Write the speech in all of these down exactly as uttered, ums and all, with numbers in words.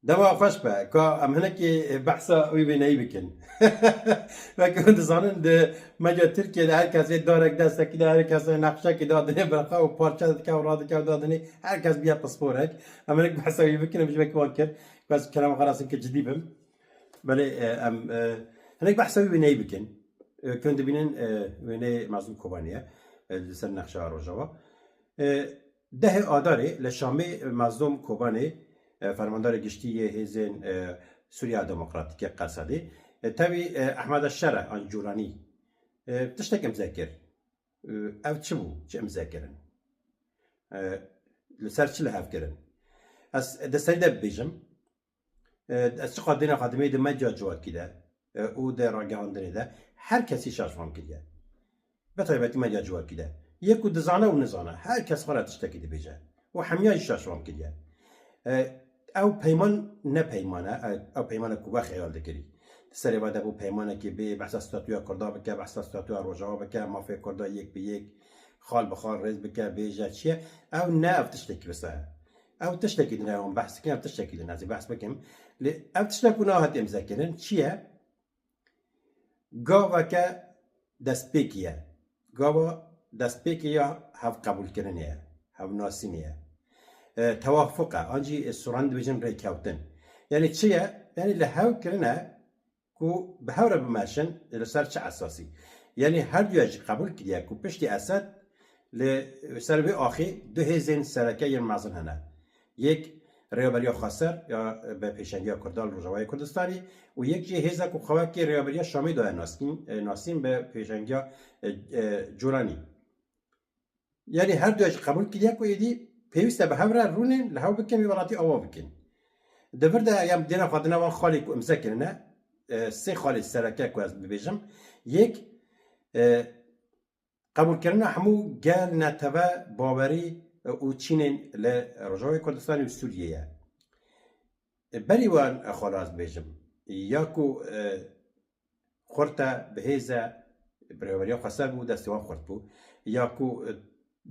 Dema xweş be, ka em hinekî behsa wî wêneyî bikin. Weke hûn dizanin, di medya Tirkiyê de her kes ê darek destekî de, her kes ê nexşekî dadinê berxwe û parçe dike û radike û dadinê, her kes biye pisporek. Em hinek behsa wî bikin, em ji wekî wan kir. Ku ez kerema xwe rasin ke cidî bim. Belê, e, em, e, hinek behsa wî wêneyî bikin. E, ku hûn dibînin, e, wêneyê Mazlûm Kobanê ye, e, li ser nexşa Rojava. E, dehê Adarê li Şamê Mazlûm Kobanê, e, fermandarê giştî yê hêzên, e, Sûriya Demokratîk yê Qesedê, e, tevî, e, Ehmeda Şere an Cûlanî, e, tiştek imze kir. E, ev çi bû? Çi imze kirin? E, li ser çi li hev kirin? Ez di serî de bibêjim, e, ez çiqa dêna xwe dimê di medya civakî de, e, û di ragihandinê de her kesî şaş fam kiriye. Bi taybetî medya civakî de. Yê ku dizane û nizane, her kes xwe re tiştekî dibêje. Û hemiya jî şaş fam kiriye. E, ew peyman ne peyman e, e, ew peymana ku we xeyal dikirî. Di serê we de bû peymanekê bê, behsa statûya Kurda bike, behsa statûya Rojava bike, mafê Kurda yek bi yek, xal bi xal rêz bike, bêje çi ye. Ew ne ev tiştekî wisa ye. Ew tiştekî din e, wan behs dikin, ev tiştekî din ez ê behs bikim. Lê ev tiştek ku nahate imze kirin, çi ye? Gaveke destpêkê ye. Gava destpêkê ya hevqebûlkirinê ye, hevnasînê ye. E, tewafuq e, an jî, e, sûran dibêjin rêkewtin. Yanî çi ye? Yanî li hev kirine ku bi hev re bimeşin, li ser çi esasî? Yanî her duya jî qebûl kiriye ku piştî Esed li ser vê axê du hêzên sereke yên mezin hene. Yek Rêveberiya Xweser ya bi pêşengiya Kurdan li Rojavayê Kurdistanê û yek jî hêza ku xewekê Rêveberiya Şamê daye naskîn, e, nasîn bi pêşengiya, e, e, Colanî. Yanî her duya jî qebûl kiriye ku êdî pêwîst e bi hev re rûnên li hev bikin, wî welatî ava bikin. Di vir de em dêna xwe dine van xalê ku imze kirine, e, sê xalê sereke ku ez bibêjim. Yek, e, qebûlkirina hemû gel, neteve, bawerî, e, û çînên li Rojavayê Kurdistanê û Sûriyê ye. E, berî wan, e, xala ez dibêjim, ya ku, e, xurt e, bi hêz e, bi rêveberiya Xweser bû, destê wan xurt bû, ya ku, e,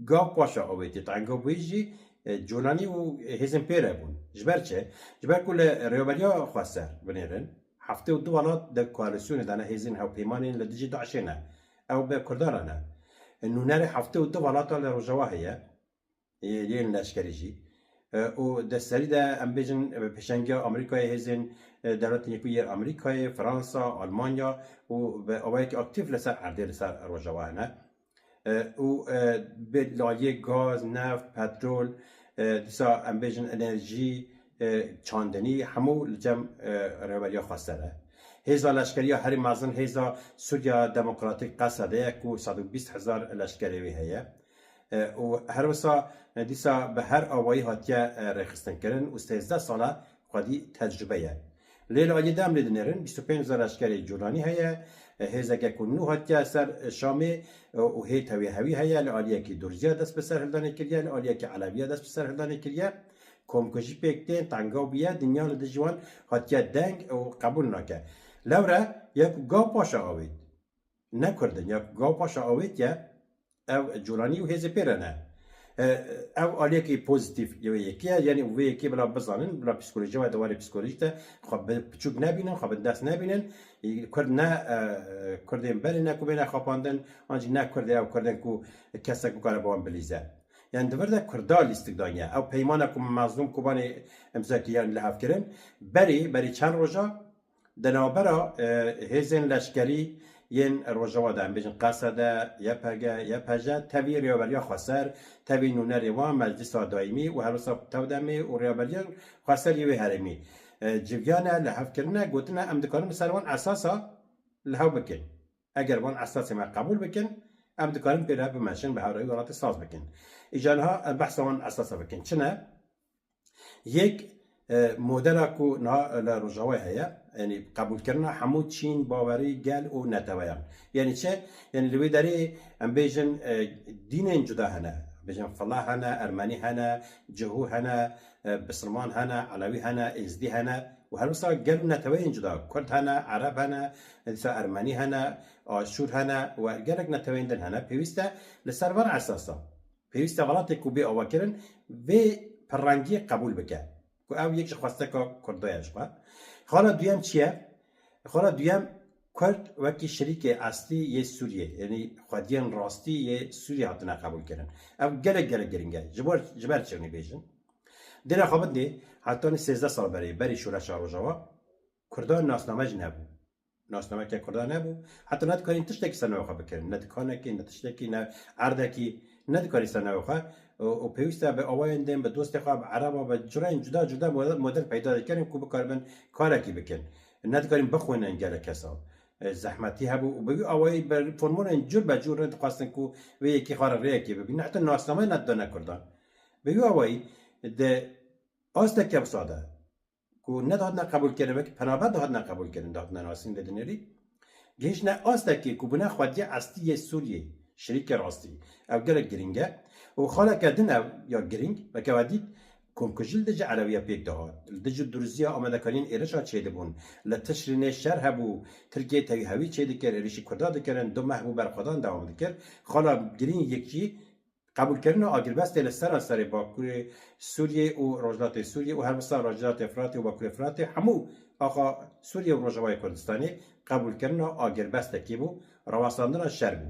gav paşa avêtî, tenga bûyî jî, e, Colanî û hêzên pê re bûn. Ji ber çi? Ji ber ku li rêveberiya Xweser binêrin, heftê û du welat di koalîsyonê de ne, hêzên hevpeymanên li dijî DAIŞê ne. Ew bi Kurdan re ne. E, nûnerê heftê û du welata li Rojava heye, ê, yên leşkerî jî. E, û di serî de em bêjin, e, pêşengiya Amerîkayê, hêzên, e, Dewletên Yekbûyî yên Amerîkayê, Fransa, Almanya û bi awayekî aktîf li ser erdê, li ser Rojava hene. E, û, e, bi li aliyê gaz, neft, petrol, e, dîsa em bêjin enerjî, e, çandinî, hemû li cem, e, rêveberiya Xweser e. Hêza leşkerî ya herî mezin hêza Sûriya Demokratîk Qesedê ye ku sed û bîst hezar leşkerê wê heye. E, û her wisa, e, dîsa bi her awayî hatiye, e, rêxistinkirin û sêzdeh sala xwedî tecrûbe ye. Lê li aliyê din em lê dinêrin, bîst û pênc hezar leşkerê Colanî heye, e, hêzeke ku nû hatiye ser, e, Şamê, e, û hê tevî hewî heye, li aliyekî Durziya dest bi serhildanê kiriye, li aliyekî Eleviya dest bi serhildanê kiriye. Komkujî pêk tên, tenga bûye, dinya li dijî wan hatiye deng û qebûl nake. Lewre ya ku gav paşa avêt, ne Kurd in, ya ku gav paşa avêtiye, ev Colanî û hêzê pê re ne. E, ev aliyekî pozîtîf li wê yekê ye, yanî wê yekê bila bizanin, bila psîkolojiya we di warê psîkolojî de xwe bi piçûk nebînin, xwe bi dest nebînin. Kurd ne, e, Kurdên berê ne ku bêne xapandin, an jî ne Kurd e ew Kurdên ku kesek bikare bi wan bilîze. Yanî di vir de Kurda lîstik daniye. Ew peymana ku Mazlûm Kobanê imza kiriye, yanî li hev kirin. Berê, berî çend roja di navbera, e, hêzên leşkerî yên Rojava de, em bêjin Qesede, Y P G, Y P J, tevî Rêveberiya Xweser, tevî nûnerê wan, Meclisa Daîmî û her wisa Tewdemê û Rêveberiya Xweser yê wê herêmî, e, civiyane, li hev kirine, gotine, em dikarin bi ser wan esasa li hev bikin. Eger van esasê me qebûl bikin, em dikarin pê re bimeşin, bi hev re wî welatê saz bikin. Îca niha em behsa van esasa bikin. Çi ne? Yek, e, modela ku niha li Rojavayê heye, yanî qebûlkirina hemû çîn, bawerî, gel û neteweyan. Yanî çi? Yanî li wê derê em bêjin, e, dînên cuda hene. Bêjin Fila hene, Ermenî hene, Cihû hene, e, Bisilman hene, Elewî hene, Êzdî hene û her wisa gel û neteweyên cuda, Kurd hene, Ereb hene, dîsa Ermenî hene, Aşûr hene û gelek neteweyên din hene. Pêwîst e li ser van esasa, pêwîst e welatê ku bê avakirin vê pirrengiyê qebûl bike. Ku ev yek ji xwesteka Kurda ye ji xwe. Xala duyem çi ye? Xala duyem Kurd wekî şirîkê eslî yê Sûriyê, yanî xwediyên rastî yê Sûriyê hatine qebûlkirin. Ev gelek gelek giring e. Ji bo, ji ber çi nî bêjin? Dêra xwe bidê, hetanî sêzdeh sal berê, berî şoreşa Rojava, Kurdan nasname jî nebû. Nasnameke Kurda nebû. Heta nedikarîn tiştekî ser navê xwe bikirin. Ne dikanekî, ne tiştekî, ne erdekî. Nedikarî ser navê xwe. Û, û pêwîst e bi awayên din, bi dostê xwe, bi ereba, bi cureyên cuda cuda model, model peyda dikirin ku bikaribin karekî bikin. Nedikarîn bixwînin gelek kesa. E, zehmetî hebû û bi wî awayî bi formonên cur be cur re dixwestin ku vê yekî xwe re rêyekê bibîne. Heta nasnameyê nedidane Kurdan. Bi wî awayî di asteke wisa de ku nedihatine qebûlkirin, wekî penaber dihatine qebûlkirin, dihatine nasîn lê dinêrî. Gihiştine astekê ku bûne xwediya eslî yê Sûriyê, şirîkê rastî. Ev gelek girîng e. Û xaleke din ew ya girîng, weke we dît, komkujî li dijî Elewiya pêk dihat. Li dijî Durziya amadekariyên êrişa çêdibûn. Li Tişrînê şer hebû, Tirkiye tevî hewî çêdikir, êrişî Kurda dikirin, du meh bû berxwedan dewam dikir. Xala girîng yek jî qebûlkirina agirbestê li seranserê Bakurê Sûriyê û Rojhilatê Sûriyê û her wisa Rojhilatê Firatê û Bakurê Firatê, hemû axa Sûriyê û Rojavayê Kurdistanê qebûlkirina agirbestekê bû, rawestandina şer bû.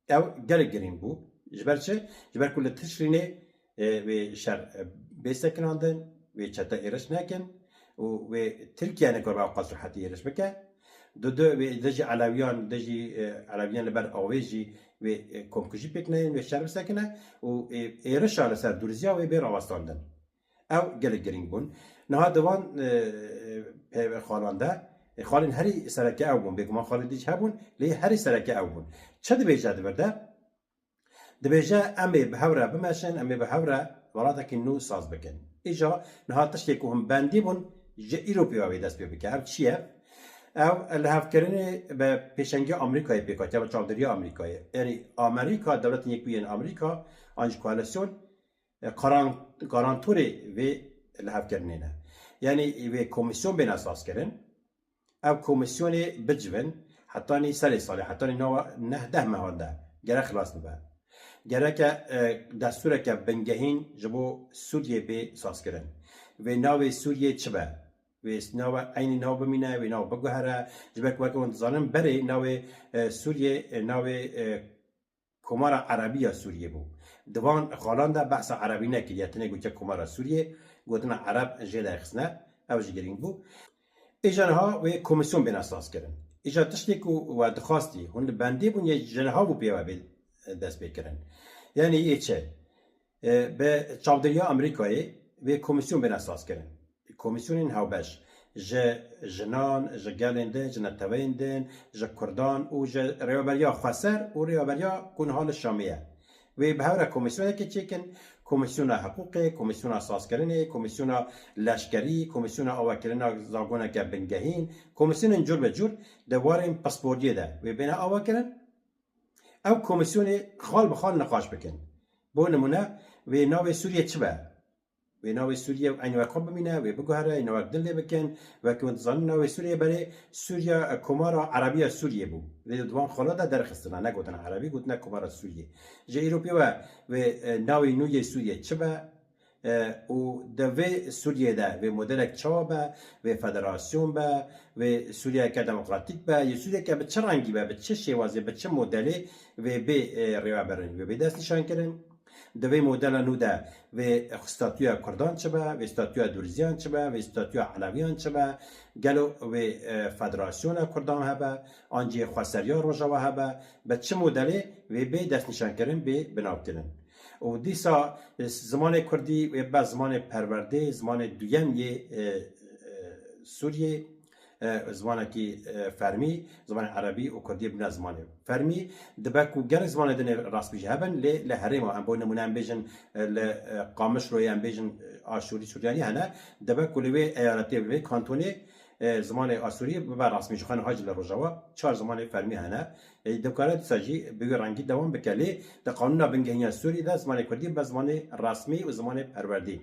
Ew gelek girîng bû. Ji ber çi? Ji ber ku li Tişrînê, e, wê şer, e, bê sekinandin, wê çete êriş nekin û wê Tirkiye nekaribe ew qas rehetî êriş bike. Dudu wê dijî Elewiyan, dijî, e, Elewiyan li ber avê jî wê, e, komkujî pêk neyên, wê şer bisekine û, e, êrişa li ser Durziya wê bê rawestandin. Ew gelek girîng bûn. Niha di van, e, peyve xalan de, e, xalên herî sereke ew bûn. Bêguman xalên dî jî hebûn, lê herî sereke ew bûn. Çi dibêje di vir de? Dibêje, em ê bi hev re bimeşin, em ê bi hev re welatekî nû saz bikin. Îja niha tiştê ku hûn bendî bûn, ji îro pêwa wê dest pê bike. Ev çi ye? Ev lihevkirinê bi pêşengiya Amerîkayê pêk hatiye, bi çavdêriya Amerîkayê. Yanî Amerîka, Dewletên Yekbûyî yên Amerîka, an jî koalîsyon, e, karan-, garantorê vê lihevkirinê ne. Yanî vê komîsyon bêne sazkirin. Ev komîsyonê bicivin, hetanî serê salê, hetanî nava neh deh mehan de gerek xilas bibe. Gereke, e, destûreke bingehîn ji bo Sûriyê bê sazkirin. Wê navê Sûriyê çi be? Wê nava eynî nav bimîne, wê nav biguhere. Ji ber ku weke hûn dizanin berê navê, e, Sûriyê, e, navê, e, Komara Erebî ya Sûriyê bû. Di van xalan de behsa Erebî nekiriye, tenê gotiye Komara Sûriyê, gotina Ereb jê derxistine, ew jî girîng bû. Îja niha wê komîsyon bêne sazkirin. Îja tiştê ku we dixwastî, hûn li bendê bûn yê ji niha bû pê we bê destpêkirin. Yanî yê çi? E, bi çavdêriya Amerîkayê wê komîsyon bêne sazkirin. Komîsyonên hewbeş ji jinan, ji gelên din, ji neteweyên din, ji kurdan û ji rêveberiya xweser û rêveberiya ku niha li Şamê ye. Wê bi hev re komîsyonekê çêkin, komîsyona hiqûqê, komîsyona sazkirinê, komîsyona leşkerî, komîsyona avakirina zagoneke bingehîn, komîsyonên cur bi cur di warên pisporiyê de wê bêne avakirin. Ew komîsyonê xal bi xal niqaş bikin. Bo nimûne, wê navê Sûriyê çi be? Wê navê Sûriye eynî wek xwe bimîne, wê biguhere, eynî wek din lê bikin. Wekî hûn dizanin navê Sûriye berê Sûriya, e, Komara Erebiya Sûriye bû. Lê di wan xala de derxistina, negotina Erebî, gotine Komara Sûriye. Ji îro pê we wê, e, navê nû yê Sûriye çi be? E, û di vê Sûriye de wê modelek çawa be? Wê federasyon be? Wê Sûriyeke demokratîk be? Yê Sûriyeke bi çi rengî be? Bi çi şêwazê, bi çi modelê wê bê, e, rêvebirin? Wê bê destnîşankirin? Di vê modela nû de vê statûya Kurdan çi be, vê statûya Durziyan çi be, vê statûya Elewiyan çi be, gelo wê, e, federasyona Kurdan hebe, an jî xweseriya Rojava hebe, bi çi modelê wê bê destnîşankirin, bê binavkirin. Û dîsa, e, zimanê Kurdî wê be zimanê perwerdê, zimanê duyem yê, e, e, Sûriyê, e, zimanekî, e, fermî, zimanê erebî û kurdî bûne zimanê fermî. Dibe ku gelek zimanê din ê resmî jî hebin, lê li herêma, em bo nimûne em bêjin, e, li, e, Qamişloyê em bêjin, e, Aşûrî, Suryanî hene, dibe ku li wê eyaletê, li wê kantonê, e, zimanê Asûrî bibe resmî, ji xwe niha jî li Rojava çar zimanê fermî hene. E, dikare dîsa jî bi wî rengî dewam bike, lê di qanûna bingehîn ya Sûrî de zimanê kurdî bibe zimanê resmî û zimanê perwerdî.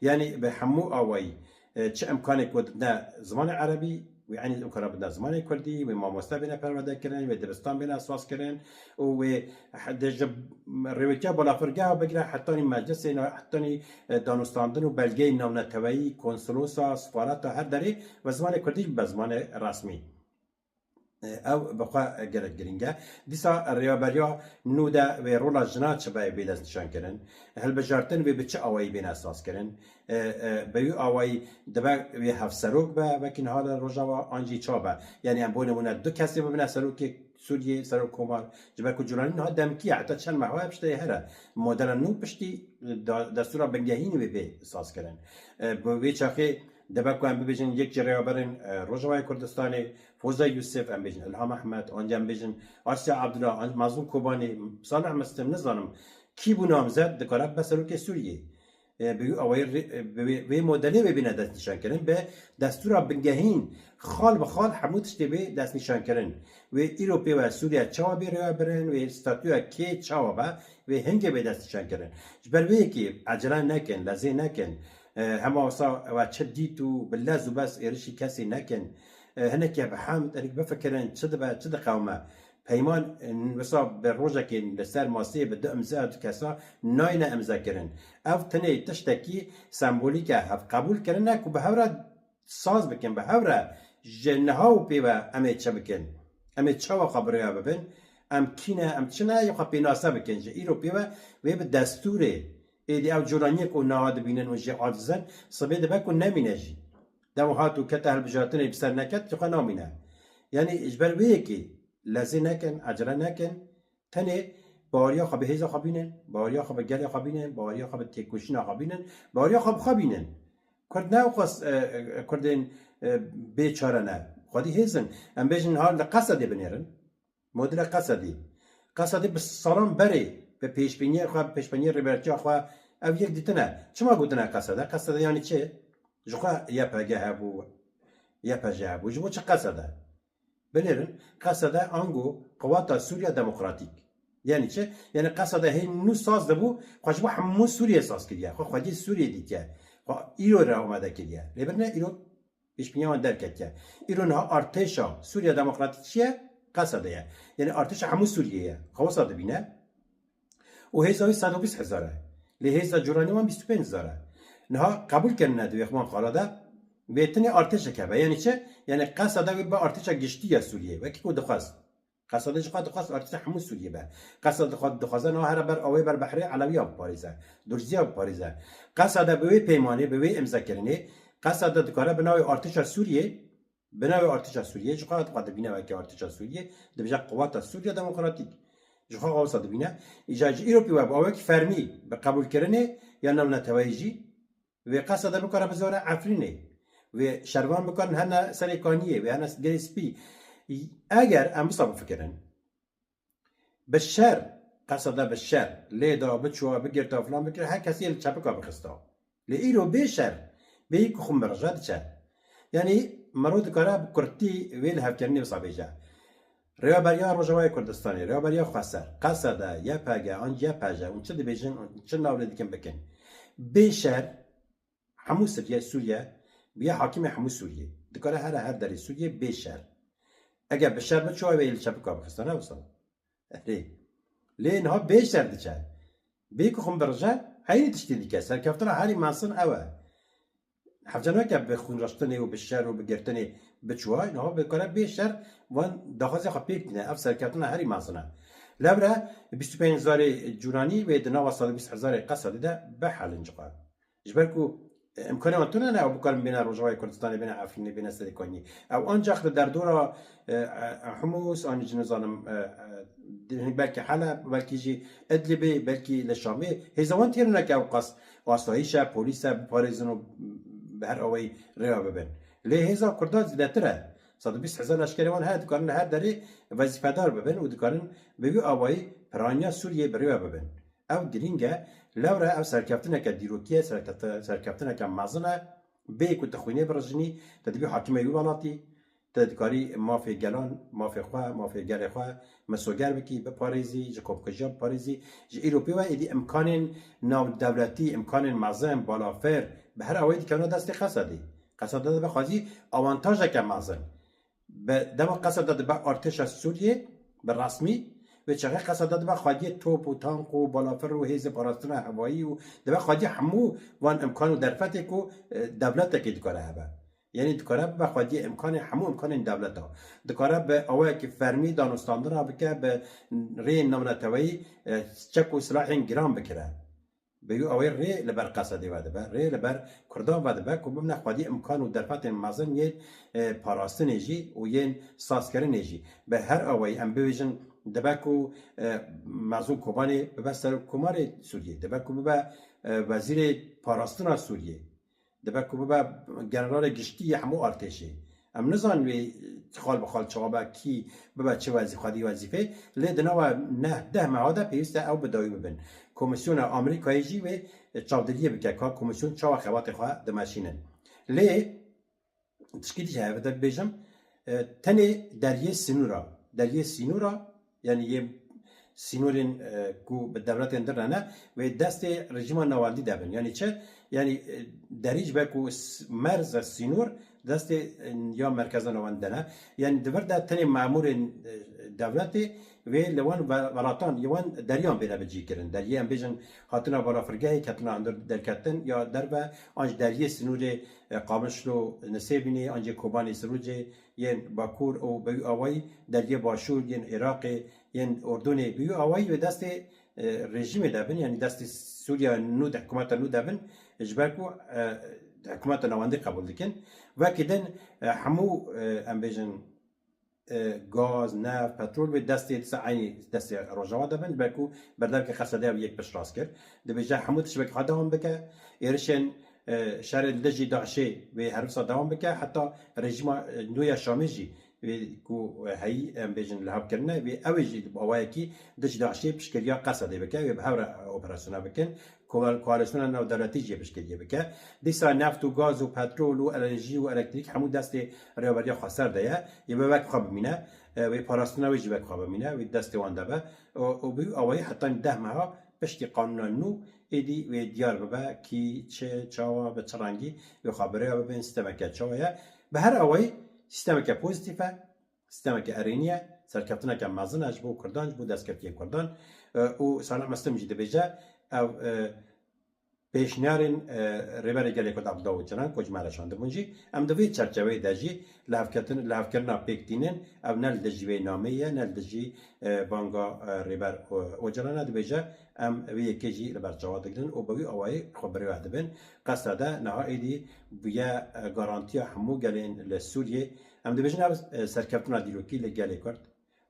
Yanî bi hemû awayî, e, çi imkanek we didine zimanê erebî, Wê enî û kara bide zimanê kurdî, wê mamoste bêne perwerde kirin, wê dibistan bêne esas kirin û wê he-, de ji rêwetiya balafirgeha bigire hetanî meclisê, hetanî, e, danûstandin û belgeyên navneteweyî, konsolosa, sifareta her derê ve zimanê kurdî bibe zimanê resmî. E, ew bi xwe gelek girîng e. Dîsa rêveberiya nû de wê rola jina çi be bê destnîşankirin? Hilbijartin wê bi çi awayî bêne esas kirin? E, e, bi wî awayî dibe wê hevserok be, wekî niha li Rojava an jî ça be? Yanî em bo nimûne du kesê bibine serokê Sûriyê, serok komar. Ji ber ku Cûlanî niha demkî ye, heta çend meh waye piştê here. Modela nû piştî da-, destûra bingehîn wê bê sazkirin. E, bi wê çaxê dibe ku em bibêjin yek ji rêveberên, e, Rojavayê Kurdistanê, Foza Yusuf, em bêjin Ilham Ehmed, an jî em bêjin Asya Abdullah, an jî Mazlûm Kobanî, Salih Mislim, nizanim kî bû namzet, dikare bibe serokê Sûriyê. E, bi wî awayî rê-, e, bi wê, wê modelê wê bîne destnîşankirin, bi destûra bingehîn, xal bi xal hemû tiştê bê destnîşankirin. Wê îro pê ve Sûriye çawa bê rêvebirin, wê statûya kê çawa be, wê hingê bê destnîşankirin. Ji ber wê yekê ecele nekin, lezê nekin. E, hema wisa we çi dît û bi lez û bes êrişî kesî nekin. E, hinekî bi hemd, hinekî bifikirin, çi dibe, çi diqewime. Peyman, e, wisa bi rojekê li ser maseyê bi du imza, du kesa nayne imza kirin. Ev tenê tiştekî sembolîk e, hev qebûl kirine ku bi hev re saz bikin, bi hev re ji niha û pê ve em ê çi bikin? Em ê çawa xwe bi rêya bibin? Em kî ne, em çi ne, yê xwe pênase bikin. Ji îro pê ve wê bi destûrê, êdî ew colaniyê ku niha dibînin û jê aciz in, sibê dibe ku nemîne jî. Dema hat û kete hilbijartinê bi ser neket, ji xwe namîne. Yanî ji ber wê yekê lezê nekin, ecele nekin, tenê baweriya xwe bi hêza xwe bînin, baweriya xwe bi gelê xwe bînin, baweriya xwe bi têkoşîna xwe bînin, baweriya xwe bi xwe bînin. Kurd ne wexas, e, e, Kurdên, e, bê çare ne. Xwedî hêz in. Em bêjin niha li Qesedê binêrin. Modela Qesedê. Qesedê bi salan berê bi pêşbîniyê xwe, bi pêşbîniyê rêbertiya xwe ev yek dîtine. Çima gotine Qesede? Qesede yanî çi? Ji xwe Y P G hebû, Y P J hebû. Ji bo çi Qesede? Binêrin, Qesede ango Qewata Sûriya Demokratîk. Yanî çi? Yanî Qesede hê nû saz dibû, xwe ji bo hemû Sûriyê saz kiriye. Xwe xwedî Sûriyê dîtiye. Xwe îro re amade kiriye. Lê birine îro pêşbîniya wan derketiye. Îro niha artêşa Sûriya Demokratîk çi ye? Qesede ye. Yanî artêşa hemû Sûriyê ye. Xwe wisa dibîne. Û hêza wî sed û bîst hezar e. Lê hêza Cûlanî wan bîst û pênc hezar e. Niha qebûl kirine di wê xeman xala de wê tenê artêşek hebe. Yanî çi? Yanî Qesede wê bibe artêşa giştî ya Sûriyê. Wekî ku dixwest. Qesede jixwe dixwest artêşa hemû Sûriyê be. Qesede dixwe-, dixwaze niha here ber awê ber behrê Elewiya biparêze. Durziya biparêze. Qesede bi wê peymanê, bi wê imzekirinê, Qesede dikare bi navê artêşa Sûriyê, bi navê artêşa Sûriyê, jixwe dixwe dibîne weke artêşa Sûriyê, dibêje Qewata Sûriya Demokratîk. Jixwe xwe wisa dibîne. Îja ji îro pê we bi awekî fermî bi qebûlkirinê ya navneteweyî jî, wê Qesede bikare bizore Efrînê. Wê şervan bikarin hene Serê Kaniyê, wê hene Gelê Spî. Eger em wisa bifikirin, bi şer, Qesede bi şer, lê da, biçûwa, bigirta, filan bikir, her kesî li çepika bixista. Lê îro bê şer, bêyî ku xwe mirije diçe. Yanî mero dikare bi kurtî wê lihevkirinê wisa bêje. Rêveberiya Rojavayê Kurdistanê, Rêveberiya Xweser, Qesede, Y P G, an Y P J, hûn çi dibêjin, çi nav lê dikin bikin. Bê şer, hemû Siriye, Sûriye, bûye hakimê hemû Sûriyê. Dikare here her derê Sûriyê bê şer. Eger bi şer biçûwa wê li çepika bixistane wisa. Erê. Lê niha bê şer diçe. Bê ku xwe birije, heynî tiştê dike. Serkeftina herî mezin ew e. Hevce nake bi xwînreştinê û bi şer û bi girtinê biçûwa, niha bikare bê şer van daxwazê xwe pêk tîne. Ev serkeftina herî mezin e. Lewre bîst û pênc hezarê Cûlanî wê di nava sed û bîst hezarê Qesedê de bihelin jixwe. Ji ber ku, e, imkanê wan tune ne, ew bikarin bêne Rojavayê Kurdistanê, bêne Efrînê, bêne Serê Kaniyê. Ew ancax li derdora, e, e, Humus, an jî nizanim, e, e, belkî Heleb, belkî jî Idlibê, belkî li Şamê. Hêza wan têrine ke ew qas asayîş e, polîs e, biparêzin û bi her awayî rêya bibin. Lê hêza Kurdan zêdetir e. Sed û bîst hezar leşkerê wan heye, dikarin li her derê wezîfedar bibin û dikarin bi wî awayî piraniya Sûriyê bi rêya bibin. Ew girîng e. Lewre ev serkeftineke dîrokî ye, serkefte-, serkeftineke mezin e. Bê ku tu xwînê birijinî, tu dibî hakimê wî welatî, tu dikarî mafê gelan, mafê xwe, mafê gelê xwe misoger bikî, biparêzî, ji komkujiya biparêzî. Ji îro pê ve êdî imkanên navdewletî, imkanên mezin, balafir, bi her awayî dikevine destê Qesedê. Qesede dibe xwezî awantajeke mezin. Bi dema Qeseda dibe artêşa Sûriyê bi resmî, wê çaxê Qeseda dibe xwediyê top û tank û balafir û hêzê parastina hewayî û dibe xwediyê hemû van imkan û derfetê ku, e, dewletekê dikare hebe. Yanî dikare bibe xwediyê imkanê hemû imkanên dewleta. Dikare bi awayekî fermî danûstandina bike, bi rêyên navneteweyî, e, çek û silahên giran bikire. Bi wî awayî rê li ber Qesedê vedibe, rê li ber Kurdan vedibe ku bimne xwedî imkan û derfetên mezin yên, e, parastinê jî û yên sazkirinê jî. Bi her awayî em bibêjin, dibe ku, e, Mexzûn Kobanê bibe Serokkomarê Sûriyê, dibe ku bibe, e, Wezîrê Parastina Sûriyê, dibe ku bibe Generalê Giştî yê hemû artêşê. Em nizanin wê xal bi xal çawa be, kî bibe çi wezî-, xwedî wezîfê, lê di nava neh deh meha de pêwîst e ew bi dawî bibin. Komîsyona Amerîkayê jî wê çavdêriyê bike ka komîsyon çawa xebatê xwe dimeşînin. Lê tişkî dî ji hev de bibêjim, e, tenê deriyê sînora, deriyê sînora, yanî yê sînorên, e, ku bi dewletên din re ne, wê destê rejîma navendî de bin. Yanî çi? Yanî, e, derî ji ber ku s-, merz e sînor destê, e, ya merkeza navendî de ne. Yanî di vir de tenê memûrên, e, dewletê wê li wan ve-, welatan, li wan deriyan bêne bicihkirin. Deriyê em bêjin hatina balafirgehê, ketina hundir derketin ya derve, an jî deriyê sînorê, e, Qamişlo Nisêbînê, an jî Kobanê Sirûcê, yên Bakur û bi wî awayî deriyê Başûr yên Iraqê, yên Urdunê, bi wî awayî wê destê, e, rejîmê de bin, yanî destê Sûriya nû de, hikûmeta nû de bin, ji ber ku, e, hikûmeta navendî qebûl dikin. Wekî din, e, hemû, e, em bêjin, e, gaz, neft, petrol wê destê disa eynî destê Rojava de bin, ji ber ku berdevkê Qesedê ev yek piştrast kir. Dibêje hemû tişt wek xwe dewam bike, êrişên, e, şerê li dijî DAIŞê wê her wisa dewam bike, heta rejîma, e, nû ya Şamê jî wê ku, e, heyî, em bêjin, lihav kirine, wê ew ê jî bi awayekî dijî DAIŞê piştgiriya Qesedê bike, wê bi hev re operasyona bikin. Koal-, koalîsyona navdewletî jî piştgiriyê bike. Dîsa neft û gaz û petrol û L N G û elektrîk hemû destê rêveberiya xweser de ye. Yê wê wek xwe bimîne. E, wê parastina wê jî wek xwe bimîne. Wê destê wan de be. Û, û bi wî awayî heta deh meha piştî qanûna nû êdî wê diyar bibe kî, çi, çawa, bi çi rengî wê xwe bi rêya bibin, sîstemeke çawa ye. Bi her awayî sîstemeke pozîtîf e. Sîstemeke erênî ye, serkeftineke mezin e ji bo Kurdan, ji bo destkeftiyên Kurdan. E, û Salih Meslim jî dibêje, ev, e, pêşniyarên, e, Rêberê Gelê Kurd Abdullah Ocalan ku ji me re şandibûn jî, em di vê çerçeveyê de jî lihevketin-, lihevkirina pêk tînin, ev ne li dijî vê nameyê ye, ne li dijî, e, banga, e, Rêber, e, Ocalan e, dibêje, em vê yekê jî li ber çawa digirin û bi wî awayî xwe bi rê ve dibin. Qeseda niha êdî bûye, e, garantiya hemû gelên li Sûriyê. Em dibêjin ev, e, serkeftina dîrokî li gelê Kurd,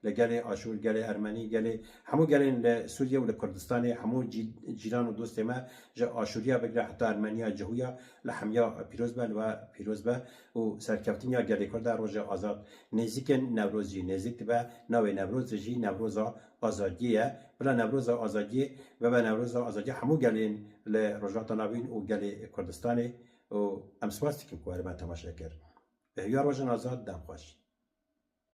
li gelê Aşûr, gelê Ermenî, gelê hemû gelên li Sûriye û li Kurdistanê, hemû cî-, cîran û dostê me ji Aşûriya bigire heta Ermeniya, Cihûya, li hemiya pîroz be, li we pîroz be û serkeftiniya gelê Kurd e, rojê azad nêzîk in, Newroz jî nêzîk dibe, navê Newrozê jî Newroza Azadiyê ye. Bila Newroza Azadiyê bibe Newroza Azadiyê hemû gelên li Rojhilata Navîn û gelê Kurdistanê û em spas dikin ku we li me temaşe kir. Bi hêviya rojên azad, dem xweş.